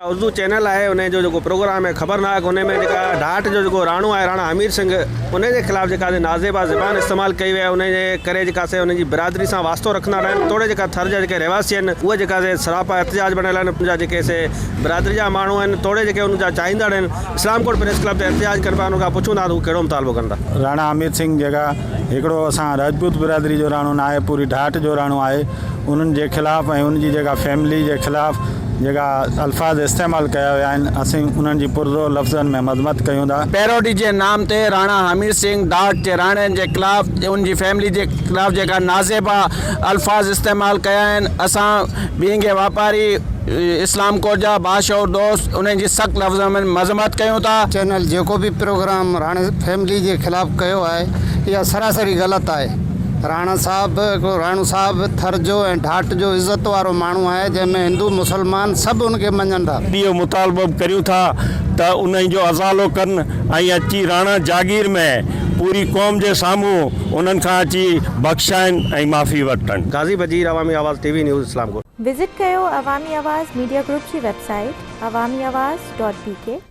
Urdu channel آهي ان جو جيڪو پروگرام آهي خبرناڪ ان ۾ جيڪا ڍاٽ جو جيڪو راڻو آهي راڻا حمير سنگهه ان جي خلاف جيڪا نازيبا زبان استعمال ڪئي وئي آهي ان جي ڪري جيڪا سي ان جي برادري سان واسطو رکندڙ آهن توڙي جيڪا ٿر جا جيڪي رهواسي آهن اهي جيڪا سي سراپا احتجاج بڻيل آهن ان جا جيڪي سي برادري جا ماڻهو آهن توڙي جيڪي ان جا چاهيندڙ آهن اسلام ڪوٽ پريس ڪلب تي احتجاج ڪن پيا ان کان پڇون ٿا ته هو ڪهڙو مطالبو ڪن ٿا. راڻا حمير سنگهه جيڪا هڪڙو اسان راجپوت برادري جو راڻو نه آهي پوري ڍاٽ جو راڻو آهي انهن جي خلاف ۽ ان جي جيڪا فيملي جي خلاف جيڪا الفاظ استعمال ڪيا ويا آهن اسين انهن جي پرزور لفظن ۾ مذمت ڪيون ٿا. پيروڊي جي نام تي راڻا حمير سنگهه ڍاٽ جي راڻين جي خلاف ان جي فيملي جي خلاف جيڪا نازيبا الفاظ استعمال ڪيا آهن اسان بينگ اي واپاري اسلام ڪوٽ جا باشعور دوست انهن جي سخت لفظن ۾ مذمت ڪيون ٿا. چينل جيڪو به پروگرام راڻي فيملي جي خلاف ڪيو آهي اها سراسري غلط آهي. راڻا صاحب هڪڙو راڻو صاحب ٿر جو ۽ ڍاٽ جو عزت وارو ماڻهو آهي جنهن ۾ هندو مسلمان سڀ ان کي مڃن ٿا. اهو مطالبو به ڪريون ٿا ته انهي جو ازالو ڪن ۽ اچي راڻا جاگير ۾ پوري قوم جي سامهون انهن کان اچي بخشائن ۽ معافي وٺن. Ghazi Bajeer, Awami Awaz T V news, Islamkot. Visit ڪيو عوامي آواز ميڊيا گروپ جي website Awami Awaz dot B K.